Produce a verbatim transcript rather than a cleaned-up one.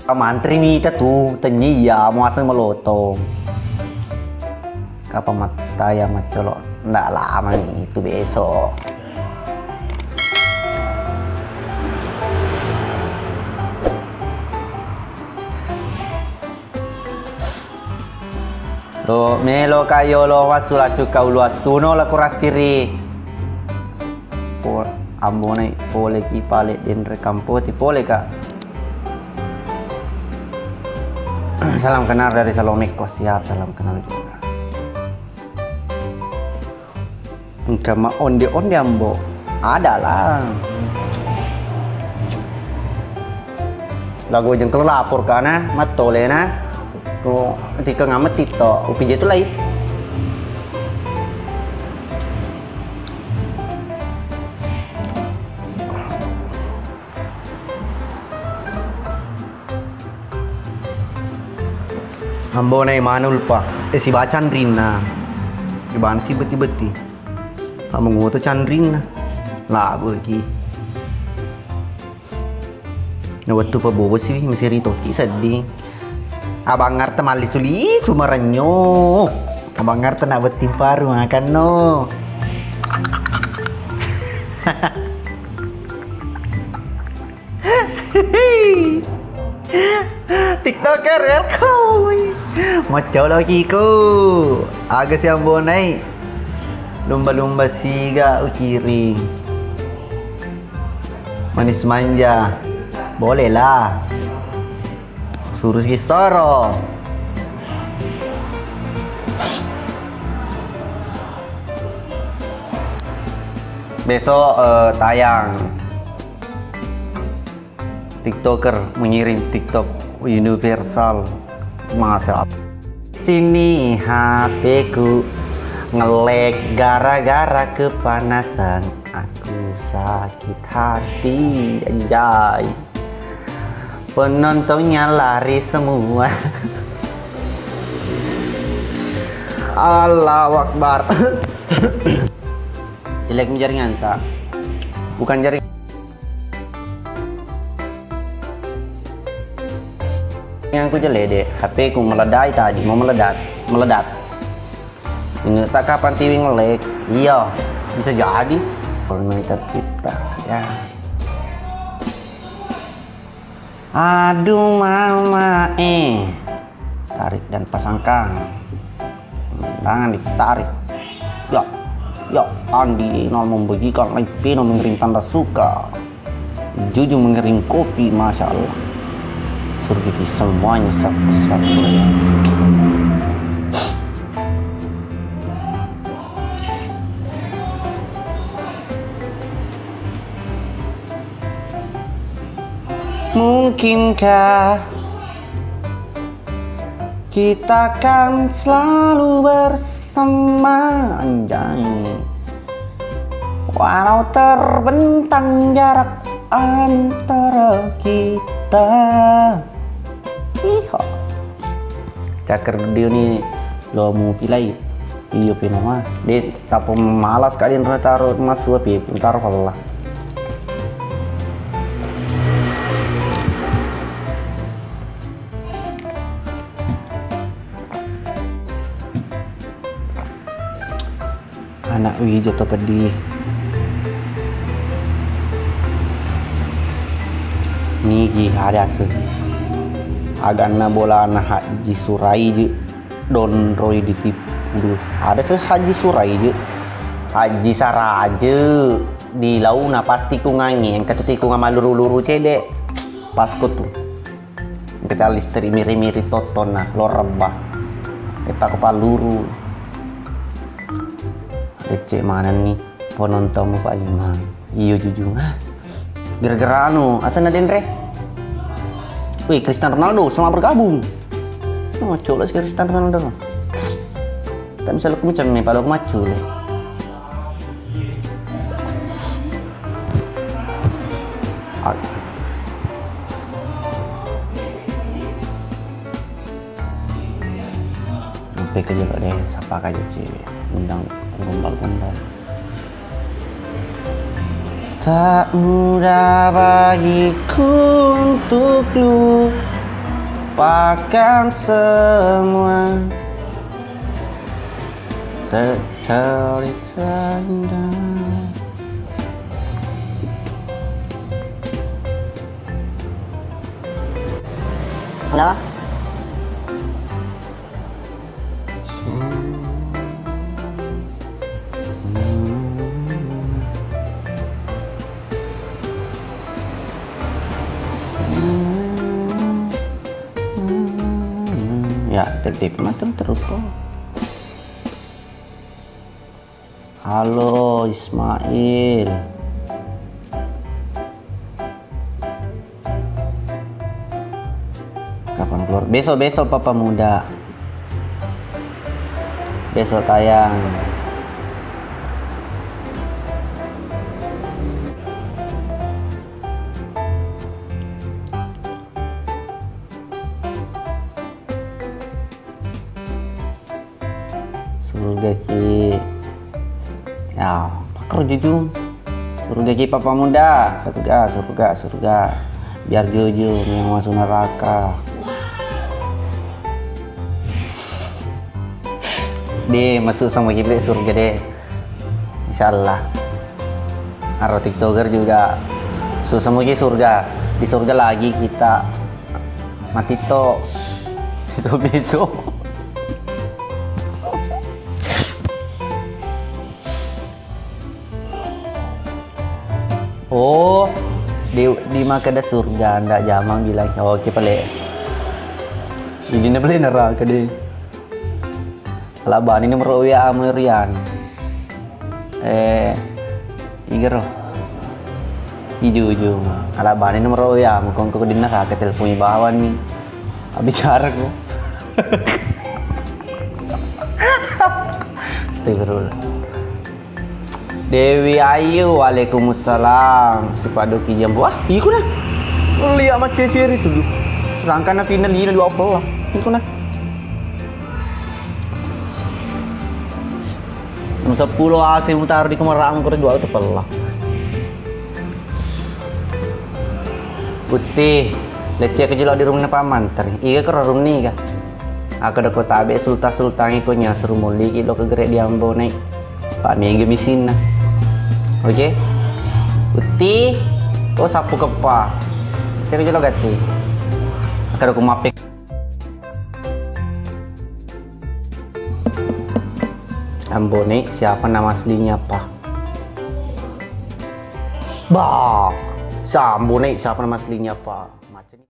Mantri mita tu, tenye iya, muaseng melotong. Kapang mattaya maccolok, ndak lama itu besok. Lo melo ka yolo massu laccu ka ulu assuno la kurasiri. Po-, ambonai pole ki pale denre kampoti pole ka. Salam kenal dari Salomeko, siap, salam kenal juga. Engka ma onde-onde ambo. Ada lah. Lago jengkel lapor kana, matole na. Ko tika ngamet tito, upije tu lai. Ambonai manulpa, eh, sibaca canrinna. Ibana si beti-beti. Ammengoto canrinna. Labu ki. Na wettu pabobo si, mesti ritoki sedding. Abang Arta mallisu-lisu marenyo. Abang Arta na betting paru makanno. TikToker, welcome. Macca lo kiko. Aga si ambonai. Lumba-lumba siga ukiring. Manis manja. Boleh lah. Suruh si soro. Besok, eh, tayang. TikToker mengirim TikTok universal. Masa. Sini H P-ku nge-lag gara-gara kepanasan. Aku sakit hati, anjay. Penontonnya lari semua. Allahu Akbar. Jelek mi jaringan ta. Bukan jaring. Yang ku jelek, Dek. H P-ku meledai tadi, mau meledak, meledak. Ingat tak kapan tiwi nge-lag? Iya, bisa jadi. Kalau main tercipta, ya. Aduh mama eh. Tarik dan pasangkan. Tangan ditarik. Ya, ya, Andi Eno membagikan live Eno mengirim tanda suka. Juju mengirim kopi, masya Allah. Suruh kita semuanya satu-satu. Mungkinkah kita kan selalu bersama, anjay, walau terbentang jarak antara kita? Iho. Caker gede ni lo mu pilai. Iyo, pino ma. De, tappa malas ka de taro massu api, taro fella. Anak wija to peddi. Nigi ada ase. Aganna bolana Haji Suraije. Donroi ditippu. Ada se Haji Suraije, Haji Saraje di launa pasti kungangi engka tu tikungang maluru-luru cede. Pasko tu engka listrik miri-miri tottonna lo rebba. Eppa ko paluru. Decek manenni. Penontonmu Pak Imang. Iyo jujung. Ah. Gara-gara anu, asenna denre. Wih, Cristiano Ronaldo sama bergabung. Oh, coba si Cristiano Ronaldo. Tak bisa lu macam ni, kalau macul. Sampai ke jelo deh, sapa aja cewek undang gombal-gombal. Tak mudah bagiku untuk lu. Lupakan semua, tercari tanda. Halo? Ya, tertib mateng terus kok. Halo, Ismail. Kapan keluar? Besok, besok, Papa Muda. Besok tayang. Surga ki. Ya, pakar jujung. Surga ki, Papa Muda. Surga, surga, surga. Biar jujung yang masuk neraka. Deh, masuk sama kita surga deh. Insyaallah. Aro TikToker juga. Susah mugi surga. Di surga lagi kita. Mati to. Besok-besok. Oh, di, di makkeda surga ndak jamang bilang. Oke pale. Ini na pale neraka deh. Alabani nomor W A mu Rian. Eh, igero. Iju, iju. Alabani nomor W A mu, kongko di neraka telponi bawang ni. Abbicara ku. Astagfirullah. Dewi Ayu, waalaikumsalam. Sipadu ki jambu. Wah, iku nah. Lihat macam ciri tuh. Sedangkan napi lino dua puluh lah. Iku nah. Nomor sepuluh A C mutaro di kemeramu kore dua itu pella. Putih, lecce ke jelo di rumah paman teri. Iga ke rumah ni ga. Aku ada kota abe sultan-sultan iko nya seru muli ki lo ke gerek di Ambone. Pak mega misinna. Oke. Putih, oh sapu kepa. Cek jelo gati. Aku ada ku mape. Ambone, siapa nama aslinya, Pak? Bah, si Ambone, siapa nama aslinya, Pak? Macam